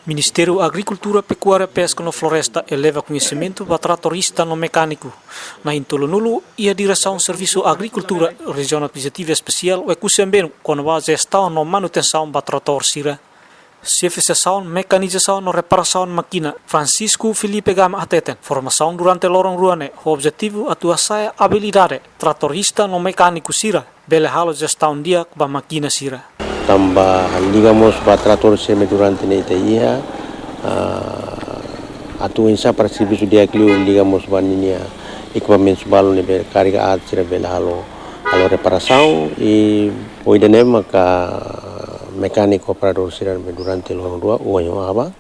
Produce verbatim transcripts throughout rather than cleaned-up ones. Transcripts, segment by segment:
Ministériu Agrikultura, Pekuária, Peska no Floresta eleva koñesimentu ba tratorista no mekániku na'in-tolunulu iha Diresaun Servisu Agrikultura Rejiaun Administrativa Espesiál Oekusi Ambenu kona-ba jestaun no manutensaun ba tratór sira. Xefe Sesaun Mekanizasaun no Reparasaun Mákina, Francisco Filipe Gama, hateten formasaun durante loron rua ne'e ho objetivu atu hasa'e abilidade tratorista no mekániku sira bele halo jestaun di'ak ba mákina sira. Tanba liga mós ba tratór sira ne'ebé durante ne'e ita iha, ah, atu oinsá para servisu di'ak liu, liga mós ba ninia ekipamentu balu ne'ebé karga aat sira bele halo, halo reparasaun, i ohin ida-ne'e maka mekániku operadór sira ne'ebé durante loron rua ohin ho aban,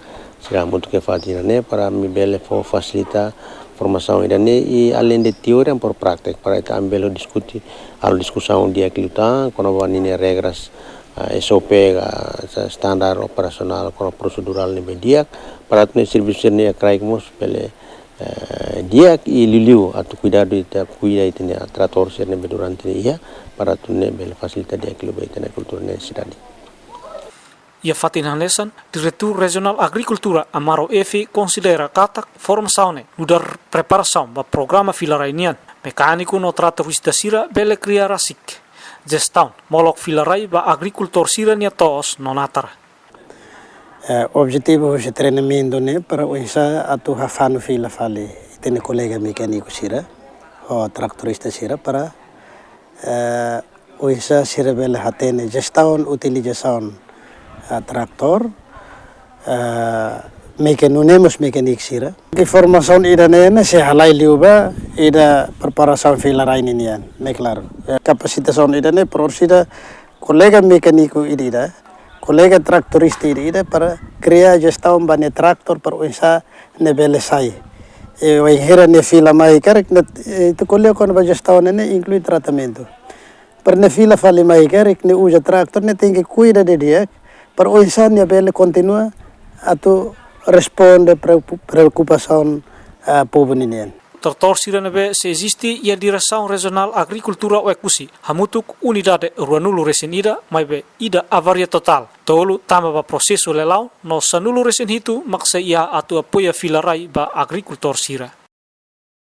sira hamutuk iha fatin ida-ne'e para ami bele fó fasilita formasaun ida-ne'e, i aleinde teoria, por prátika, para ita ami bele diskute, halo diskusaun di'ak liután kona-ba ninia regras, ah, S O P, ah, sa-, standar operasionál, kona-ba prosedurál ne'ebé di'ak, para atu nune'e servisu sira-ne'e iha kraik mós bele, eh, di'ak i liuliu atu kuidadu ita, kuida ita-nia tratór sira ne'ebé durante ne'e iha, para atu nune'e bele fasilita di'ak liu ba ita-nia agrikultór nia nesesidade. Iha fatin hanesan, Diretór Rejionál Agrikultura, Amaro Efi, konsidera katak formasaun ne'e nu'udar preparasaun ba programa fila rai nian. Mekániku no tratorista sira bele kria rasik jestaun molok fila rai ba agrikultór sira-nia to'os no natar. Eh, objetivu husi treinamentu ne'e para oinsá atu hafanu fila fali ita-nia kolega mekániku sira ho tratorista sira para, eh, oinsá sira bele hatene jestaun, utilizasaun, ah, tratór, ah, meke-, nune'e mós mekániku sira. Ke formasaun ida-ne'e ne'e sei halai liu ba ida preparasaun fila rai ninian, ne'e klaru. Eh, kapasitasaun ida-ne'e para orsida kolega mekániku ida-ida, kolega tratorista ida-ida para kria jestaun ba nia tratór para oinsá nia bele sai. E wainhira nia fila mai karik ne'e, eh, ita ko'alia kona-ba jestaun ne'e, ne'e inklui tratamentu. Para nia fila fali mai karik nia uza tratór ne'e tenke kuida didi'ak, para oinsá nia bele kontinua atu responde preoku-, preokupasaun, ah, povu ninian. Tratór sira ne'ebé sei eziste iha Diresaun Rejionál Agrikultura Oekusi hamutuk unidade ruanulu-resin-ida, maibé ida avaria totál, tolu tama ba prosesu lelaun no sanulu-resin-hitu mak sei iha atu apoia fila rai ba agrikultór sira.